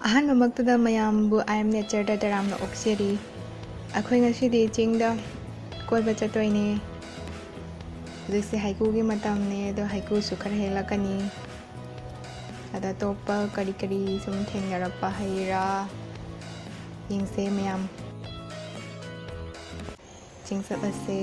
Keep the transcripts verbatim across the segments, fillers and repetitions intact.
ꯑꯍꯥꯟꯕꯃꯛꯇꯗ ꯃꯌꯥꯝꯕꯨ I am natureꯗ ꯇꯔꯥꯝꯅ ꯑꯣꯛꯆꯔꯤ꯫ ꯑꯩꯈꯣꯏ ꯉꯁꯤꯗꯤ ꯆꯤꯡꯗ ꯀꯣꯏꯕ ꯆꯠꯇꯣꯏꯅꯦ꯫ ꯍꯧꯖꯤꯛꯁꯦ ꯍꯩꯀꯨꯒꯤ ꯃꯇꯝꯅꯦ, ꯑꯗꯣ ꯍꯩꯀꯨꯁꯨ ꯈꯔ ꯍꯦꯛꯂꯛꯀꯅꯤ꯫ ꯑꯗ ꯑꯇꯣꯞꯄ ꯀꯔꯤ ꯀꯔꯤ ꯁꯨꯝ ꯊꯦꯡꯅꯔꯛꯄ ꯍꯩ ꯔꯥ ꯌꯦꯡꯁꯦ ꯃꯌꯥꯝ꯫ ꯆꯤꯡ ꯆꯠꯂꯁꯦ꯫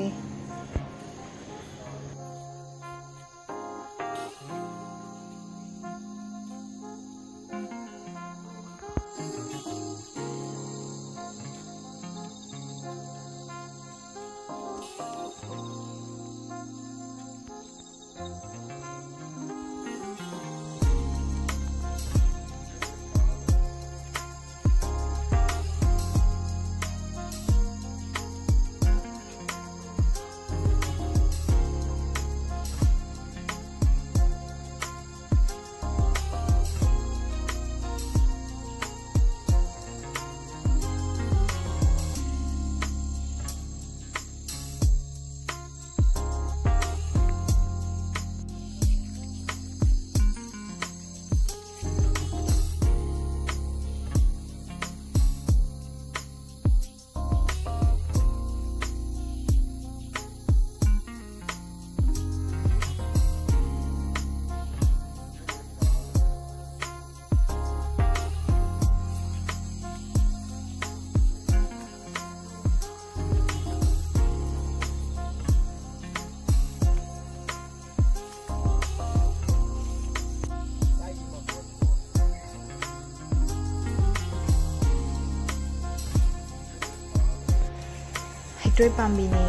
ꯍꯩꯇ꯭ꯔꯣꯏ ꯄꯥꯝꯕꯤꯅꯤ꯫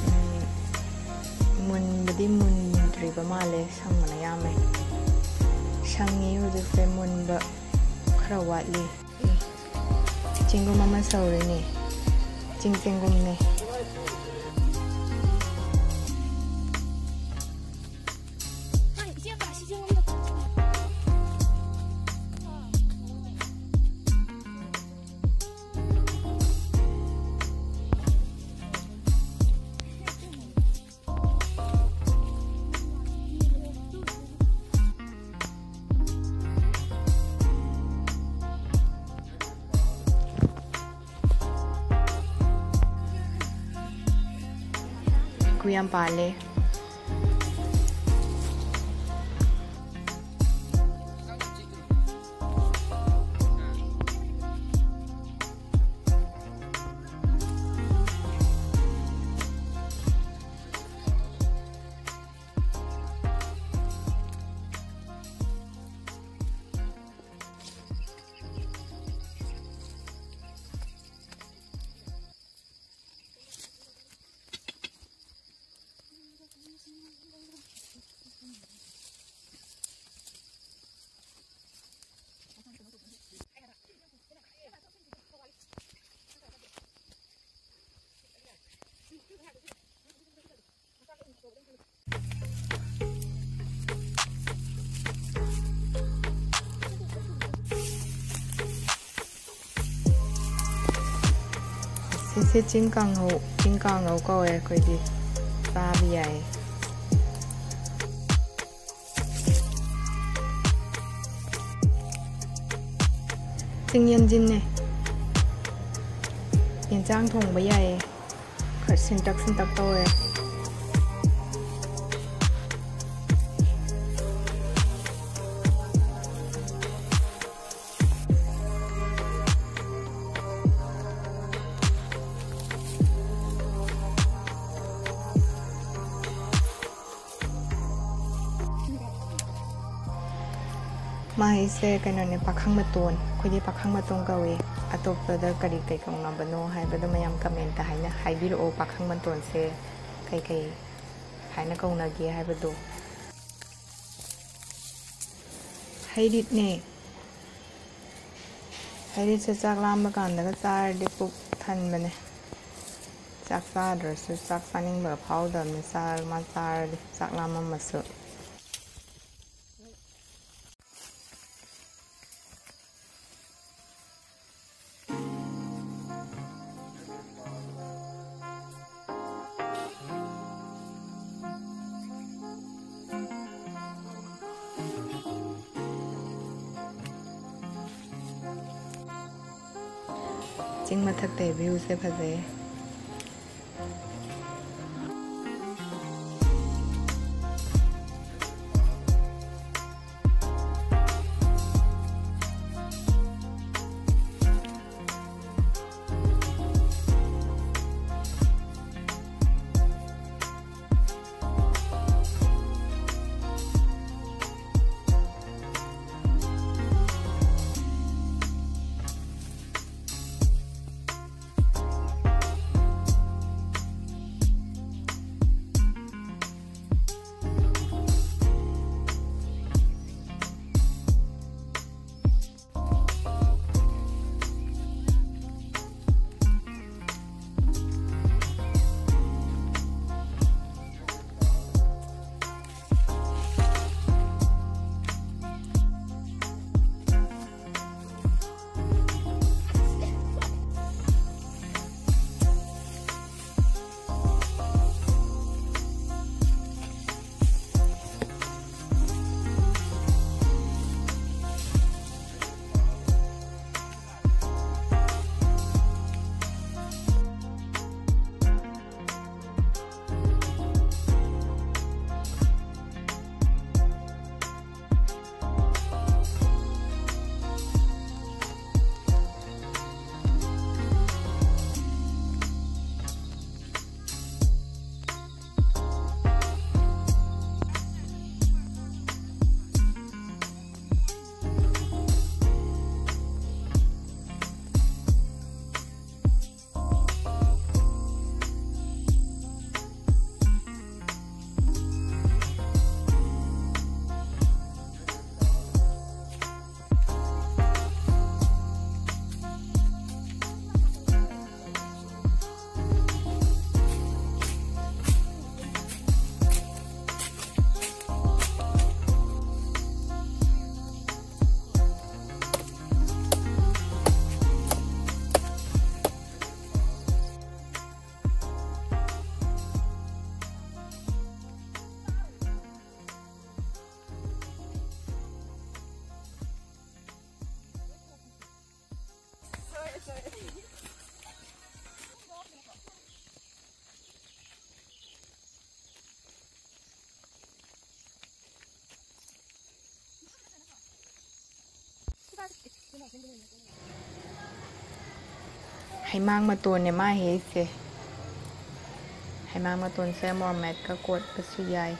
ꯎꯝ, ꯃꯨꯟꯕꯗꯤ ꯃꯨꯟꯗ꯭ꯔꯤꯕ ꯃꯥꯜꯂꯦ, ꯁꯪꯕꯅ ꯌꯥꯝꯃꯦ꯫ ꯁꯪꯉꯤ ꯍꯧꯖꯤꯛꯁꯦ, ꯃꯨꯟꯕ ꯈꯔ ꯋꯥꯠꯂꯤ꯫ ꯆꯦꯡꯒꯨꯝ ꯑꯃ ꯁꯧꯔꯤꯅꯦ, ꯆꯤꯡ ꯆꯦꯡꯒꯨꯝꯅꯦ꯫ ꯌꯥꯝ ꯄꯥꯜꯂꯦ꯫ ꯁꯤꯁꯦ ꯆꯤꯡ ꯀꯥꯡꯍꯧ, ꯆꯤꯡ ꯀꯥꯡꯍꯧ ꯀꯧꯋꯦ ꯑꯩꯈꯣꯏꯗꯤ꯫ ꯆꯥꯕ ꯌꯥꯏ꯫ ꯆꯤꯡ ꯌꯦꯟꯖꯤꯟꯅꯦ꯫ ꯌꯦꯟꯁꯥꯡ ꯊꯣꯡꯕ ꯌꯥꯏꯌꯦ꯫ ꯈꯔ ꯁꯤꯟꯇꯛ ꯁꯤꯟꯇꯛ ꯇꯧꯔꯦ꯫ ꯃꯥꯏꯁꯦ ꯀꯩꯅꯣꯅꯦ, ꯄꯥꯈꯪ ꯃꯇꯣꯟ, ꯑꯩꯈꯣꯏꯗꯤ ꯄꯥꯈꯪ ꯃꯇꯣꯟ ꯀꯧꯏ꯫ ꯑꯇꯣꯞꯄꯗ ꯀꯔꯤ ꯀꯩ ꯀꯧꯅꯕꯅꯣ ꯍꯥꯏꯕꯗꯣ ꯃꯌꯥꯝ ꯀꯃꯦꯟꯇ ꯍꯥꯏꯅ ꯍꯥꯏꯕꯤꯔꯛꯑꯣ, ꯄꯥꯈꯪ ꯃꯇꯣꯟꯁꯦ ꯀꯩ ꯀꯩ ꯍꯥꯏꯅ ꯀꯧꯅꯒꯦ ꯍꯥꯏꯕꯗꯣ꯫ ꯍꯩꯔꯤꯠꯅꯦ꯫ ꯍꯩꯔꯤꯠꯁꯦ ꯆꯥꯛ ꯂꯥꯝꯕ ꯀꯥꯟꯗꯒ ꯆꯥꯔꯗꯤ ꯄꯨꯛ ꯊꯟꯕꯅꯦ꯫ ꯆꯥꯛ ꯆꯥꯗ꯭ꯔꯁꯨ ꯆꯥꯛ ꯆꯥꯅꯤꯡꯕꯒ ꯐꯥꯎꯗꯕꯅꯦ, ꯆꯥ-, ꯃꯥ ꯆꯥꯔꯗꯤ ꯆꯥꯛ ꯂꯥꯝꯃꯝꯃꯁꯨ꯫ ꯆꯤꯡ ꯃꯊꯛꯇꯩ ꯚ꯭ꯌꯨꯁꯦ ꯐꯖꯩꯌꯦ꯫ ꯍꯩꯃꯥꯡ ꯃꯇꯣꯟꯅꯦ ꯃꯥ ꯍꯦꯛꯏꯁꯦ꯫ ꯍꯩꯃꯥꯡ ꯃꯇꯣꯟꯁꯦ ꯃꯣꯔꯣꯛ ꯃꯦꯠꯀ ꯀꯣꯠꯄꯁꯨ ꯌꯥꯏ꯫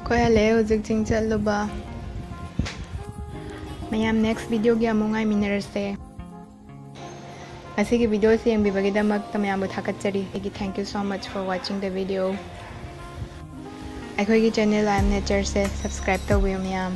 ꯑꯩꯈꯣꯏ ꯍꯜꯂꯛꯑꯦ ꯍꯧꯖꯤꯛ ꯆꯤꯡ ꯆꯠꯂꯨꯕ꯫ ꯃꯌꯥꯝ next videoꯒꯤ ꯑꯃꯨꯛ ꯉꯥꯏꯃꯤꯟꯅꯔꯁꯦ꯫ ꯉꯁꯤꯒꯤ videoꯁꯦ ꯌꯦꯡꯕꯤꯕꯒꯤꯗꯃꯛꯇ ꯃꯌꯥꯝꯕꯨ ꯊꯥꯒꯠꯆꯔꯤ꯫ ꯑꯩꯒꯤ thank you so much for watching the video꯫ ꯑꯩꯈꯣꯏꯒꯤ channel I Am Natureꯁꯦ subscribe ꯇꯧꯕꯤꯌꯨ ꯃꯌꯥꯝ꯫